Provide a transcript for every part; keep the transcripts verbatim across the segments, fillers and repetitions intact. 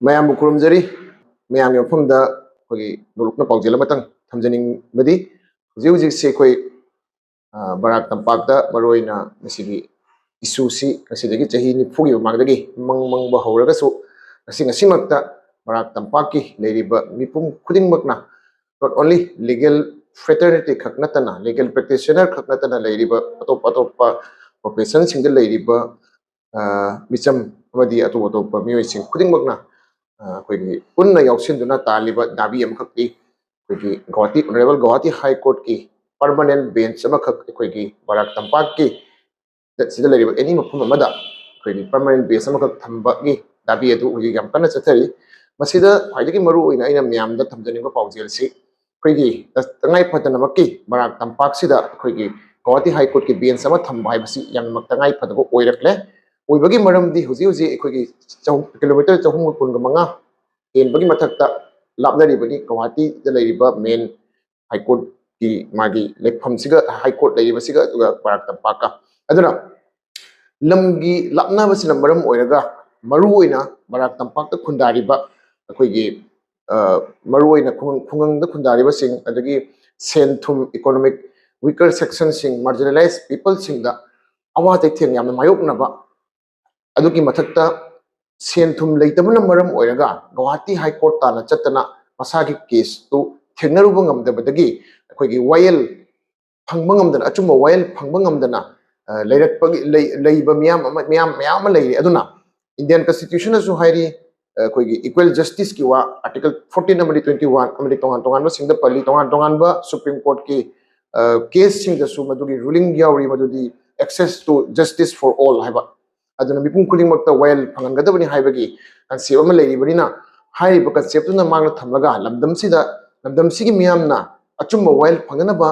ꯃꯌꯥꯝꯕꯨ ꯈꯨꯔꯨꯝꯖꯔꯤ꯫ ꯃꯌꯥꯝꯒꯤ ꯃꯐꯝꯗ ꯑꯩꯈꯣꯏꯒꯤ ꯅꯣꯂꯨꯛꯅ ꯄꯥꯎꯖꯦꯜ ꯑꯃꯇꯪ ꯊꯝꯖꯅꯤꯡꯕꯗꯤ, ꯍꯧꯖꯤꯛ ꯍꯧꯖꯤꯛꯁꯦ ꯑꯩꯈꯣꯏ, ꯑ, ꯕꯔꯥꯛ ꯇꯝꯄꯥꯛꯇ ꯃꯔꯨꯑꯣꯏꯅ ꯃꯁꯤꯒꯤ ꯏꯁꯨꯁꯤ ꯉꯁꯤꯗꯒꯤ ꯆꯍꯤ ꯅꯤꯐꯨꯒꯤ ꯃꯃꯥꯡꯗꯒꯤ ꯃꯪ ꯃꯪꯕ ꯍꯧꯔꯒꯁꯨ, ꯉꯁꯤ ꯉꯁꯤꯃꯛꯇ ꯕꯔꯥꯛ ꯇꯝꯄꯥꯛꯀꯤ ꯂꯩꯔꯤꯕ ꯃꯤꯄꯨꯝ ꯈꯨꯗꯤꯡꯃꯛꯅ, not only legal fraternity ꯈꯛ ꯅꯠꯇꯅ, legal practitioner ꯈꯛ ꯅꯠꯇꯅ, ꯂꯩꯔꯤꯕ ꯑꯇꯣꯞ ꯑꯇꯣꯞꯄ professionꯁꯤꯡꯗ ꯂꯩꯔꯤꯕ, ꯑ, ꯃꯤꯆꯝ ꯑꯃꯗꯤ ꯑꯇꯣꯞ ꯑꯇꯣꯞꯄ ꯃꯤꯑꯣꯏꯁꯤꯡ ꯈꯨꯗꯤꯡꯃꯛꯅ, ꯑ, ꯑꯩꯈꯣꯏꯒꯤ ꯄꯨꯟꯅ ꯌꯥꯎꯁꯤꯟꯗꯨꯅ ꯇꯥꯜꯂꯤꯕ ꯗꯥꯕꯤ ꯑꯃꯈꯛꯇꯤ ꯑꯩꯈꯣꯏꯒꯤ Guwahati, Honourable Gauhati High Courtꯀꯤ permanent bench ꯑꯃꯈꯛ ꯑꯩꯈꯣꯏꯒꯤ ꯕꯔꯥꯛ ꯇꯝꯄꯥꯛꯀꯤ ꯁꯤꯗ ꯂꯩꯔꯤꯕ any ꯃꯐꯝ ꯑꯃꯗ ꯑꯩꯈꯣꯏꯒꯤ permanent bench ꯑꯃꯈꯛ ꯊꯝꯕꯒꯤ ꯗꯥꯕꯤ ꯑꯗꯨ ꯍꯧꯖꯤꯛ ꯌꯥꯝ ꯀꯟꯅ ꯆꯠꯊꯔꯤ꯫ ꯃꯁꯤꯗ ꯈ꯭ꯋꯥꯏꯗꯒꯤ ꯃꯔꯨ ꯑꯣꯏꯅ ꯑꯩꯅ ꯃꯌꯥꯝꯗ ꯊꯝꯖꯅꯤꯡꯕ ꯄꯥꯎꯖꯦꯜꯁꯤ, ꯑꯩꯈꯣꯏꯒꯤ ꯇꯉꯥꯏ ꯐꯗꯅꯃꯛꯀꯤ ꯕꯔꯥꯛ ꯇꯝꯄꯥꯛꯁꯤꯗ ꯑꯩꯈꯣꯏꯒꯤ ꯒꯧꯍꯥꯇꯤ High Courtꯀꯤ bench ꯑꯃ ꯊꯝꯕ ꯍꯥꯏꯕꯁꯤ ꯌꯥꯝꯅꯃꯛ ꯇꯉꯥꯏ ꯐꯗꯕ ꯑꯣꯏꯔꯛꯂꯦ꯫ ꯑꯣꯏꯕꯒꯤ ꯃꯔꯝꯗꯤ ꯍꯧꯖꯤꯛ ꯍꯧꯖꯤꯛ ꯑꯩꯈꯣꯏꯒꯤ ꯆꯍꯨꯝ, kilometre ꯆꯍꯨꯝꯒ ꯀꯨꯟꯒ ꯃꯉꯥ ꯍꯦꯟꯕꯒꯤ ꯃꯊꯛꯇ ꯂꯥꯞꯅꯔꯤꯕꯅꯤ ꯒꯧꯍꯥꯇꯤꯗ ꯂꯩꯔꯤꯕ main High Courtꯀꯤ ꯃꯥꯒꯤ ꯂꯩꯐꯝꯁꯤꯒ, High Court ꯂꯩꯔꯤꯕꯁꯤꯒ, ꯑꯗꯨꯒ ꯕꯔꯥꯛ ꯇꯝꯄꯥꯛꯀ꯫ ꯑꯗꯨꯅ ꯂꯝꯒꯤ ꯂꯥꯞꯅꯕꯁꯤꯅ ꯃꯔꯝ ꯑꯣꯏꯔꯒ ꯃꯔꯨꯑꯣꯏꯅ ꯕꯔꯥꯛ ꯇꯝꯄꯥꯛꯇ ꯈꯨꯟꯗꯥꯔꯤꯕ ꯑꯩꯈꯣꯏꯒꯤ, ꯑ, ꯃꯔꯨꯑꯣꯏꯅ ꯈꯨꯡꯒꯪ-, ꯈꯨꯡꯒꯪꯗ ꯈꯨꯟꯗꯥꯔꯤꯕꯁꯤꯡ, ꯑꯗꯒꯤ ꯁꯦꯟ ꯊꯨꯝ, economic weaker sectionꯁꯤꯡ, marginalized peopleꯁꯤꯡꯗ ꯑꯋꯥ ꯆꯩꯊꯦꯡ ꯌꯥꯝꯅ ꯃꯥꯌꯣꯛꯅꯕ, ꯑꯗꯨꯒꯤ ꯃꯊꯛꯇ ꯁꯦꯟ ꯊꯨꯝ ꯂꯩꯇꯕꯅ ꯃꯔꯝ ꯑꯣꯏꯔꯒ ꯒꯧꯍꯥꯇꯤ High Court ꯇꯥꯟꯅ ꯆꯠꯇꯅ ꯃꯁꯥꯒꯤ caseꯇꯨ ꯊꯦꯡꯅꯔꯨꯕ ꯉꯝꯗꯕꯗꯒꯤ ꯑꯩꯈꯣꯏꯒꯤ ꯋꯥꯌꯦꯜ ꯐꯪꯕ ꯉꯝꯗꯅ, ꯑꯆꯨꯝꯕ ꯋꯥꯌꯦꯜ ꯐꯪꯕ ꯉꯝꯗꯅ, ꯑ, ꯂꯩꯔꯛꯄꯒꯤ, ꯂꯩ-, ꯂꯩꯕ ꯃꯤꯌꯥꯝ ꯑꯃ, ꯃꯤꯌꯥꯝ ꯃꯌꯥꯝ ꯑꯃ ꯂꯩꯔꯤ꯫ ꯑꯗꯨꯅ Indian Constitutionꯅꯁꯨ ꯍꯥꯏꯔꯤ, ꯑ, ꯑꯩꯈꯣꯏꯒꯤ equal justiceꯀꯤ ꯋꯥ, Article fourteen ꯑꯃꯗꯤ twenty-one ꯑꯃꯗꯤ ꯇꯣꯉꯥꯟ ꯇꯣꯉꯥꯟꯕꯁꯤꯡꯗ ꯄꯜꯂꯤ, ꯇꯣꯉꯥꯟ ꯇꯣꯉꯥꯟꯕ Supreme Courtꯀꯤ, ꯑ, caseꯁꯤꯡꯗꯁꯨ ꯃꯗꯨꯒꯤ ruling ꯌꯥꯎꯔꯤ, ꯃꯗꯨꯗꯤ access to justice for all ꯍꯥꯏꯕ꯫ ꯑꯗꯨꯅ ꯃꯤꯄꯨꯝ ꯈꯨꯗꯤꯡꯃꯛꯇ ꯋꯥꯌꯦꯜ ꯐꯪꯍꯟꯒꯗꯕꯅꯤ ꯍꯥꯏꯕꯒꯤ concept ꯑꯃ ꯂꯩꯔꯤꯕꯅꯤꯅ, ꯍꯥꯏꯔꯤꯕ conceptꯇꯨꯅ ꯃꯥꯡꯗ ꯊꯝꯂꯒ ꯂꯝꯗꯝꯁꯤꯗ, ꯂꯝꯗꯝꯁꯤꯒꯤ ꯃꯤꯌꯥꯝꯅ ꯑꯆꯨꯝꯕ ꯋꯥꯌꯦꯜ ꯐꯪꯅꯅꯕ,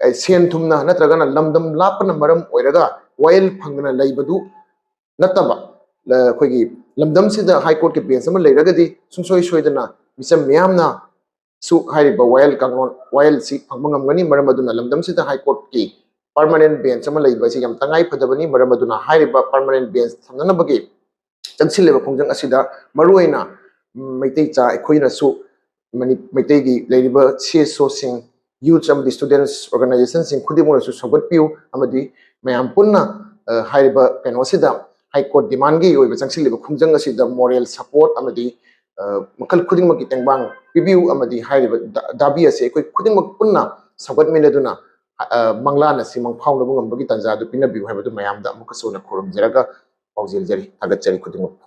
ꯑꯦ, ꯁꯦꯟ ꯊꯨꯝꯅ ꯅꯠꯇ꯭ꯔꯒꯅ ꯂꯝꯗꯝ ꯂꯥꯞꯄꯅ ꯃꯔꯝ ꯑꯣꯏꯔꯒ ꯋꯥꯌꯦꯜ ꯐꯪꯗꯅ ꯂꯩꯕꯗꯨ ꯅꯠꯇꯕ, ꯑ, ꯑꯩꯈꯣꯏꯒꯤ ꯂꯝꯗꯝꯁꯤꯗ High Courtꯀꯤ bench ꯑꯃ ꯂꯩꯔꯒꯗꯤ ꯁꯨꯡꯁꯣꯏ ꯁꯣꯏꯗꯅ ꯃꯤꯆꯝ ꯃꯤꯌꯥꯝꯅ ꯁꯨ ꯍꯥꯏꯔꯤꯕ ꯋꯥꯌꯦꯜ ꯀꯥꯡꯂꯣꯟ, ꯋꯥꯌꯦꯜꯁꯤ ꯐꯪꯕ ꯉꯝꯒꯅꯤ꯫ ꯃꯔꯝ ꯑꯗꯨꯅ ꯂꯝꯗꯝꯁꯤꯗ High Courtꯀꯤ permanent bench ꯑꯃ ꯂꯩꯕ ꯑꯁꯤ ꯌꯥꯝ ꯇꯉꯥꯏ ꯐꯗꯕꯅꯤ꯫ ꯃꯔꯝ ꯑꯗꯨꯅ ꯍꯥꯏꯔꯤꯕ permanent bench ꯊꯝꯅꯅꯕꯒꯤ ꯆꯪꯁꯤꯜꯂꯤꯕ ꯈꯣꯡꯖꯪ ꯑꯁꯤꯗ ꯃꯔꯨꯑꯣꯏꯅ ꯃꯩꯇꯩ ꯆꯥ ꯑꯩꯈꯣꯏꯅꯁꯨ ꯃꯩꯇꯩꯒꯤ ꯂꯩꯔꯤꯕ C S Oꯁꯤꯡ, youths ꯑꯃꯗꯤ students organizationꯁꯤꯡ ꯈꯨꯗꯤꯡꯃꯛꯅꯁꯨ ꯁꯧꯒꯠꯄꯤꯌꯨ ꯑꯃꯗꯤ ꯃꯌꯥꯝ ꯄꯨꯟꯅ ꯍꯥꯏꯔꯤꯕ ꯀꯩꯅꯣꯁꯤꯗ, High Court demandꯒꯤ ꯑꯣꯏꯕ ꯆꯪꯁꯤꯜꯂꯤꯕ ꯈꯣꯡꯖꯪ ꯑꯁꯤꯗ moral support ꯑꯃꯗꯤ ꯃꯈꯜ ꯈꯨꯗꯤꯡꯃꯛꯀꯤ ꯇꯦꯡꯕꯥꯡ ꯄꯤꯕꯤꯌꯨ ꯑꯃꯗꯤ ꯍꯥꯏꯔꯤꯕ ꯗꯥꯕꯤ ꯑꯁꯤ ꯑꯩꯈꯣꯏ ꯈꯨꯗꯤꯡꯃꯛ ꯄꯨꯟꯅ ꯁꯧꯒꯠꯃꯤꯟꯅꯗꯨꯅ ꯃꯪꯂꯥꯟ ꯑꯁꯤ ꯃꯪꯐꯥꯎꯅꯕ ꯉꯝꯕꯒꯤ ꯇꯥꯟꯖꯥꯗꯨ ꯄꯤꯅꯕꯤꯌꯨ ꯍꯥꯏꯕꯗꯨ ꯃꯌꯥꯝꯗ ꯑꯃꯨꯛꯀꯁꯨ ꯍꯟꯅ ꯈꯨꯔꯨꯝꯖꯔꯒ ꯄꯥꯎꯖꯦꯜꯖꯔꯤ꯫ ꯊꯥꯒꯠꯆꯔꯤ ꯈꯨꯗꯤꯡꯃꯛ꯫